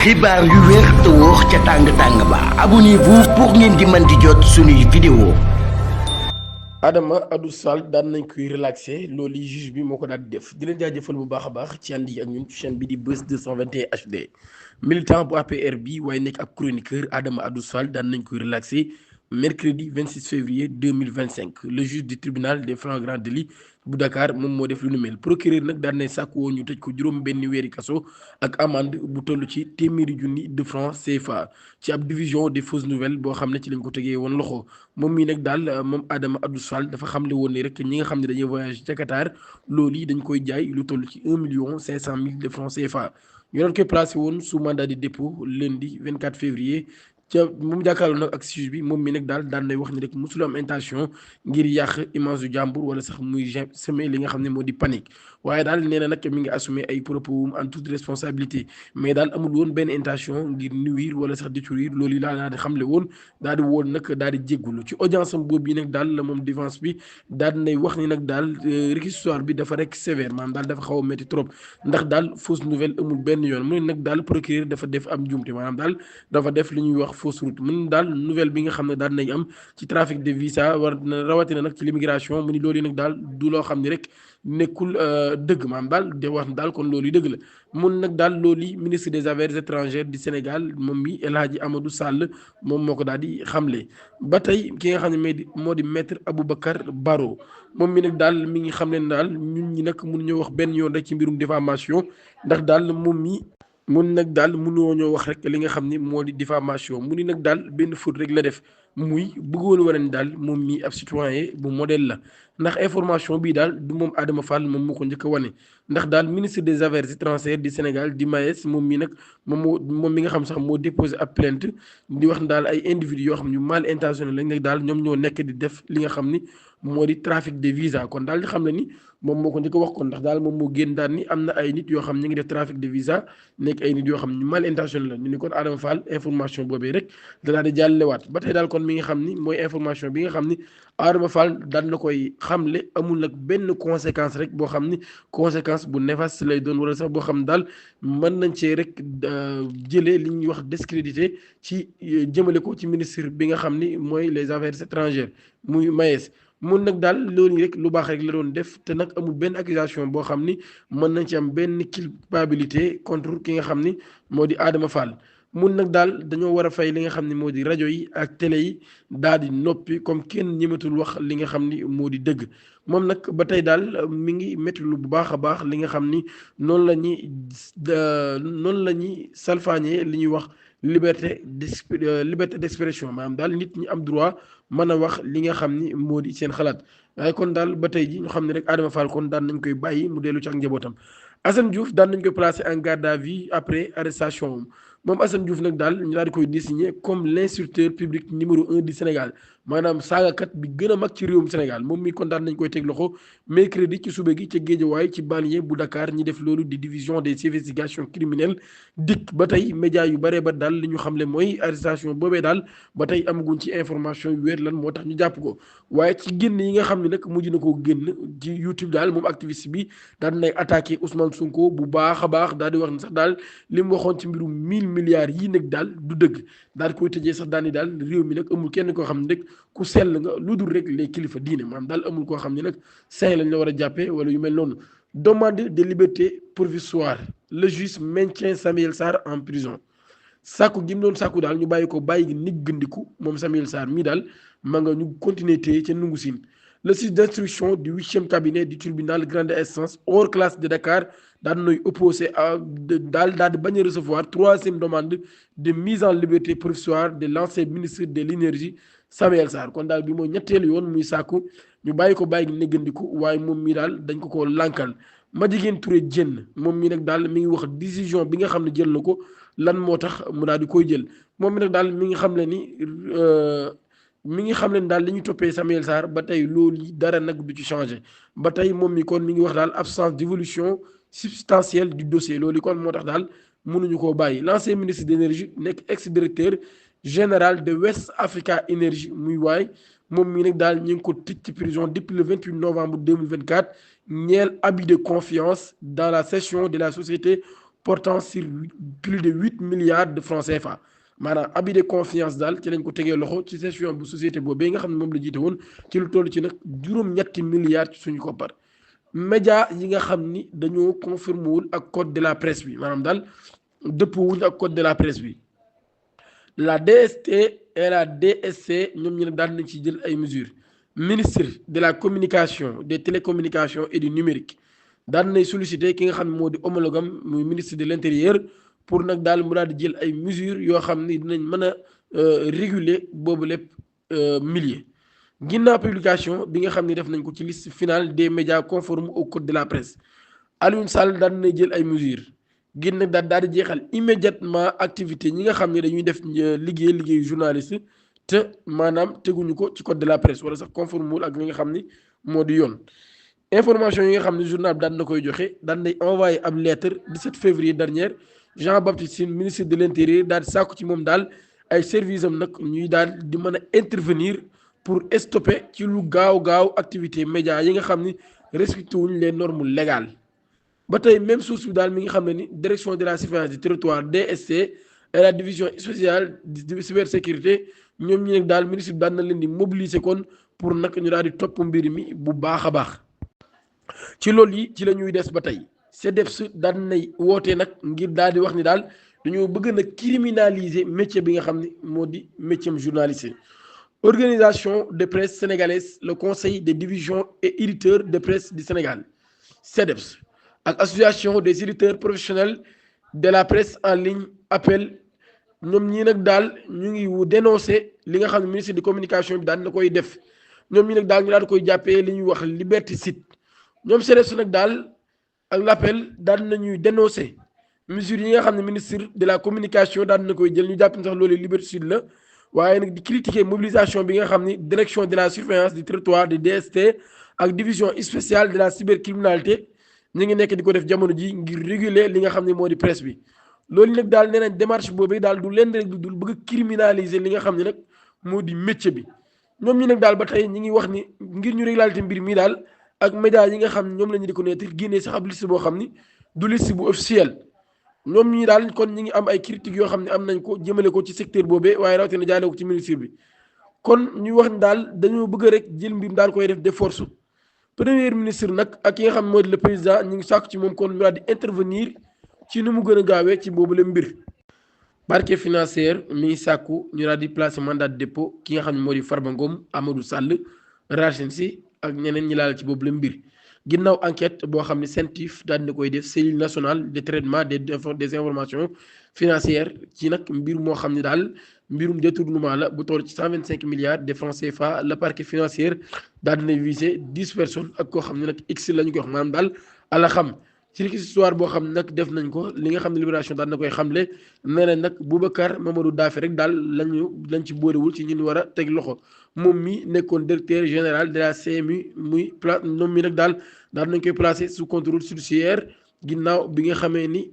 xibaar yu wér te wóor ca tàng ba abonnez-vous pour ngeen di mën di jot suñuy vidéo. Adama Adou Sall daan nañ koy relaxé loolu yi juge bi moo ko daal di def di leen jaajëfal bu baax a baax ci ànd yi ak ñun ci chaîne bi di Buzz 221 HD militant bu APR bi waaye nekk ab chroniqueur Adama Adou Sall daan nañ koy relaxé mercredi 26 février 2025 le juge du tribunal des flagrants délits bu Dakar moom moo def lu nu mel procureur nag daan nay sàkk woon ñu tëj ko juróom benn weeri kaso ak amende bu toll ci téeméeri junni de francs CFA ci ab division des fausses nouvelles boo xam ne ci lañ ko tegee woon loxo moom mii nag daal moom Adama Adou Sall dafa xamle woon ni rek ñi nga xam ne dañuy voyage ca Qatar loolu yi dañ koy jaay lu toll ci 1,5 million de francs CFA ñu doon koy placé woon sous mandat de dépôt lundi 24 février ca moom jàkkaarloo nag ak juge bi moom mi nag daal daan nay wax ni rek mosul am intention ngir yàq image yu jàmbur wala sax muy semer li nga xam ne moo di panique waaye daal nee na nag mi ngi assumer ay propos en toute responsabilité mais daal amul woon benn intention ngir nuire wala sax détruire loolu yi daal di xamle woon daal di woon nag daal di jéggulu ci audience am boobu yi nag daal la moom défense bi daal di nay wax ni nag daal réquisitoire bi dafa rek sévère maanaam daal dafa xaw a métti trop ndax daal fausse nouvelle amul benn yoon mu ne nag daal procureur dafa def am njuumte maanaam daal dafa def li ñuy wax fausse route mu ne daal nouvelle bi nga xam ne daal nañ am ci trafic de visa war na rawatina nag ci l'immigration mu ni loolu yi nag daal du loo xam ni rek nekkul dëgg maanaam daal de wax daal kon loolu yi dëgg la mun nag daal loolu yi ministre des affaires étrangères du Sénégal moom mi El Hadji Amadou Sall moom moo ko daal di xamle ba tey ki nga xam ne moo di maître Aboubacar Baro moom mi nag daal mi ngi xam ne daal ñun ñi nag mënuñoo wax benn yoon rek ci mbirum diffamation ndax daal moom mi mun nag daal mënoo ñoo wax rek li nga xam ni moo di diffamation mu ni nag daal benn faute rek la def muy bëggoon wane ni daal moom mii ab citoyen bu modèle la ndax information bii daal du moom Adama Fall moom moo ko njëkk a wane ndax daal ministre des affaires étrangères du Sénégal di Maes moom mii nag moom mi nga xam sax moo déposé ab plainte di wax daal ay individus yoo xam ñu mal intentionné lañ nag daal ñoom ñoo nekk di def li nga xam ni moo di trafic de visa kon daal di xam ne ni moom moo ko njëkk a wax kon ndax daal moom moo génn daal ni am na ay nit yoo xam ñu ngi def trafic de visa nekk ay nit yoo xam ñu mal intentionné la ñu ni kon Adama Fall information boobee rek da daal di jàllewaat ba tey daal kon mi nga xam ni mooy information bi nga xam ni Adama Fall daan na koy xamle amul nag benn conséquence rek boo xam ni conséquence bu néfaste lay doon wala sax boo xam daal mën nañ cee rek jëlee li ñuy wax discrédité ci jëmale ko ci ministre bi nga xam ni mooy les affaires étrangères muy Maes mun nag daal loolu rek lu baax rek la doon def te nag amul benn accusation boo xam ni mën nañ ci am benn culpabilité contre ki nga xam ni moo di Adama Fall mun nag daal dañoo war a fay li nga xam ne moo di rajo yi ak télé yi daal di noppi comme kenn ñëmatul wax li nga xam ni moo di dëgg moom nag ba tey daal mi ngi métti lu bu baax a baax li nga xam ni noonu la ñuy salfaañee li ñuy wax liberté d'expression maanaam daal nit ñi am droit mën a wax li nga xam ni moo di seen xalaat waaye kon daal ba tey ji ñu xam ne rek Adama Fall kon daan nañ koy bàyyi mu dellu ci ak njabootam Assane Diouf daan nañ koy placé en garde à vue après arrestation moom Assane Diouf nag daal ñu daal di koy désigné comme l'insulteur public numéro 1 du Sénégal maanaam saagakat bi gën a mag ci réewum Sénégal moom mi kon daan nañ koy teg loxo mercredi ci suba gi ca Guédiawaye ci banlieue bu Dakar ñi def loolu di division des investigations criminelles dikk ba tey média yu baree ba daal li ñu xamle mooy arrestation boobee daal ba tey amaguñ ci information yu wér lan moo tax ñu jàpp ko waaye ci génn yi nga xam ne nag mujj na koo génn ci YouTube daal moom activiste bi daan nay attaqué Ousmane Sonko bu baax a baax daal di wax ne sax daal li mu waxoon ci mbirum 1000 milliards yii nag daal du dëgg daal koy tëjee sax daal ni daal réew mi nag amul kenn koo xam ne rek ku sell nga lu dul rek les kilifa diine maanaam daal amul koo xam ne nag saint lañ la war a jàppee wala yu mel noonu demande de liberté provisoire le juge maintient Samuel Sarr en prison sàkku gi mu doon sàkku daal ñu bàyyi ko bàyyi gi nit gëndiku moom Samuel Sarr mii daal ma nga ñu continuer téye ca nungu siin le juge d'instruction du 8e cabinet du tribunal grande instance hors classe de Dakar daan nay opposé daal di bañ a recevoir 3e demande de mise en liberté provisoire de l'ancien ministre de l'énergie Samuel Sarr kon daal bi mooy ñetteelu yoon muy sàkku ñu bàyyi ko bàyyi gi néggandiku waaye moom mii daal dañ ko lànkal Madjiguène Touré Diène moom mii nag daal mi ngi wax décision bi nga xam ne jël na ko lan moo tax mu daal di koy jël moom mi nag daal mi ngi xam le ni daal li ñu toppee Samuel Sarr ba tey loolu dara nag du ci changé ba tey moom mi kon mi ngi wax daal absence d'évolution substantielle du dossier loolu kon moo tax daal mënuñu koo bàyyi l'ancien ministre d'énergie nekk ex-directeur général de West Africa Energy muy waay moom mii nag daal ñu ngi ko tëj ci prison depuis le 28 novembre 2024 ñeel abus de confiance dans la cession de la société portant sur plus de 8 milliards de francs CFA maanaam abus de confiance daal ci lañ ko tegee loxo ci gestion bu société boobu nga xam ne moom la jiite woon ci lu toll ci nag juróom-ñetti milliards ci suñu koppar. média yi nga xam ni dañoo conformé wul ak code de la presse bi maanaam daal dëppoo wuñ ak code de la presse bi la DST et la DSC ñoom ñu ne daal nañ ci jël ay mesures. Ministre de la communication des télécommunications et du numérique daan nay sollicité ki nga xam ne moo di homologam muy ministre de l'intérieur pour nag daal mu daal di jël ay mesures yoo xam ni dinañ mën a réguler boobu lépp milieu. ginnaaw publication bi nga xam ne def nañ ko ci liste finale des médias conformes au code de la presse Alioune Sall daan nay jël ay mesures ngir nag daal di jeexal immédiatement activité ñi nga xam ne dañuy def liggéeyu journaliste. te maanaam teguñu ko ci code de la presse wala sax conforme wul ak li nga xam ni moo di yoon information yi nga xam ne journal bi daan na koy joxe daan nay envoyé ab lettre 17 février dernier Jean-Baptiste Tine ministre de l'intérieur daal di sàkku ci moom daal ay services am nag ñuy daal di mën a intervenir pour stopper ci lu gaaw activité média yi nga xam ni respecté wuñ les normes légales ba tey même source bi daal mi nga xam ne ni direction de la surveillance du territoire DSC et la division spéciale de cybersécurité ñoom ñi nag daal ministre bi daan na leen di mobiliser kon pour nag ñu daal di topp mbir mi bu baax a baax ci loolu yi ci la ñuy des ba tey CDEPS daan nay woote nag ngir daal di wax ni daal dañoo bëgg na criminaliser métier bi nga xam ne moo di métier journaliste. Organisation de presse sénégalaise le conseil des divisions et éditeurs de presse du Sénégal CDEPS ak association des éditeurs professionnels de la presse en ligne appel ñoom ñii nag daal ñu ngi dénoncé li nga xam ne ministre de communication bi daan na koy def ñoom ñi nag daal ñu daal di koy jàppee li ñuy wax liberté site ñoom CDEPS nag daal ak l'appel daan nañuy dénoncé mesures yi nga xam ne ministre de la communication daan na koy jël ñu jàpp ne sax loolu liberté site la waaye nag di critiquer mobilisation bi nga xam ni direction de la surveillance du territoire de DST ak division spéciale de la cybercriminalité ñu ngi nekk di ko def jamono ji ngir réguler li nga xam ne moo di presse bi. loolu nag daal nee nañ démarche boobu daal du leen rek dul bëgg a criminaliser li nga xam ne nag moo di métier bi ñoom ñi nag daal ba tey ñi ngi wax ni ngir ñu régulariser mbir mi daal ak médias yi nga xam ne ñoom la ñu reconnaître génnee sax ab liste boo xam ni du liste bu officiel ñoom ñi daal kon ñi ngi am ay critiques yoo xam ne am nañ ko jëmale ko ci secteur boobee waaye rawatina jaale ko ci ministre bi kon ñu wax ni daal dañoo bëgg rek jël mbir daal koy def de force premier ministre nag ak ki nga xam ne moo di le président ñu ngi sàkku ci moom kon ñu daal di intervenir ci nu mu gën a gaawee ci boobu la mbir. parquet financier mi ngi sàkku ñu daal di placer mandat de dépôt ki nga xam ne moo di Farba Ngom Amadou Sall Racine Sy ak ñeneen ñi laal ci boobu la mbir ginnaaw enquête boo xam ne CENTIF daal di koy def cellule nationale de traitement des informations financières ci nag mbir moo xam ne daal mbirum détournement la bu toll ci 125 milliards de francs CFA la parquet financier daal dina visé 10 personnes ak koo xam ne nag x la ñu koy wax maanaam daal ala xam. ci histoire boo xam nag def nañ ko li nga xam ne libération daal na koy xamle nee nañ nag Boubacar Mamadou Daffé rek daal lañ ci boolewul ci ñun war a teg loxo moom mi nekkoon directeur général de la CMU muy moom mi nag daal nañ koy placé sous contrôle judiciaire ginnaaw bi nga xamee ni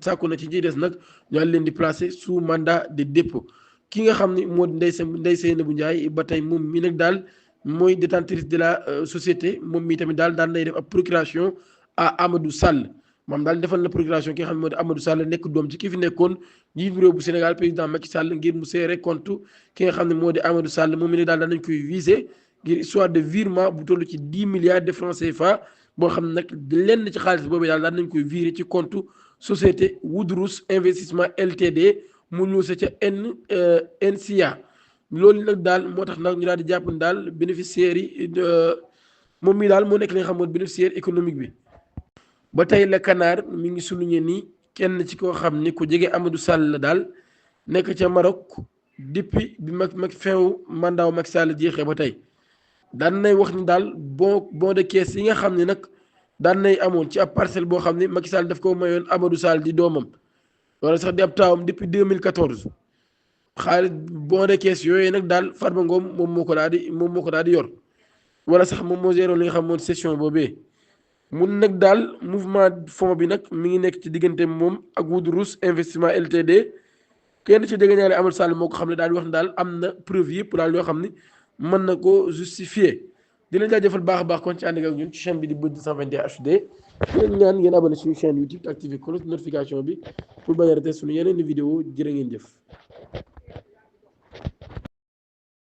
sàkku na ci ñi des nag ñu leen di placé sous mandat de dépôt ki nga xam ni moo di Ndeye Seynabou Ndiaye ba tey moom mi nag daal mooy détentrice de la société moom mi tamit daal nay def ab procuration à Amadou Sall moom daal defal na procuration ki nga xam ne moo di Amadou Sall nekk doom ci ki fi nekkoon njiitu réew bu Sénégal président Macky Sall ngir mu seere compte ki nga xam ne moo di Amadou Sall moom mi ne daal nañ koy visé ngir histoire de virement bu toll ci 10 milliards de francs CFA boo xam ne nag lenn ci xaalis boobu daal nañ koy viré ci compte société Woodrousse investissement LTD mu ñëw sa ca NCA loolu nag daal moo tax nag ñu daal di jàpp ne daal bénéficiaires yi moom mi daal moo nekk li nga xam ne bénéficiaire économique bi. ba tey la Canard mi ngi souligné ni kenn ci koo xam ni ku jege Amadou Sall la daal nekk ca Maroc depuis bi mag fin mandat Macky Sall jeexee ba tey daan nay wax ni daal bon de caisse yi nga xam ne nag daan nay amoon ci ab parcelle boo xam ne Macky Sall daf ko mayoon Amadou Sall di doomam wala sax di ab taawam depuis 2014 xaalis bon de caisse yooyu nag daal Farba Ngom moom moo ko daal di yor wala sax moom moo géroon li nga xam moom session boobee. mun nag daal mouvement fond bi nag mi ngi nekk ci diggante moom ak Woodrousse investissement LTD kenn ci dégg ñaare Amadou Sall moo ko xam ne daal di wax ne daal am na preuve yëpp daal yoo xam ne mën na ko justifier di leen jaajëfal baax a baax kon ci ànd ak ñun ci chaîne bi di Buzz 221 HD leen ñaan ngeen abonné suñu chaîne YouTube activé cloche notification bi pour bañ a rater suñu yeneen vidéo jërë ngeen jëf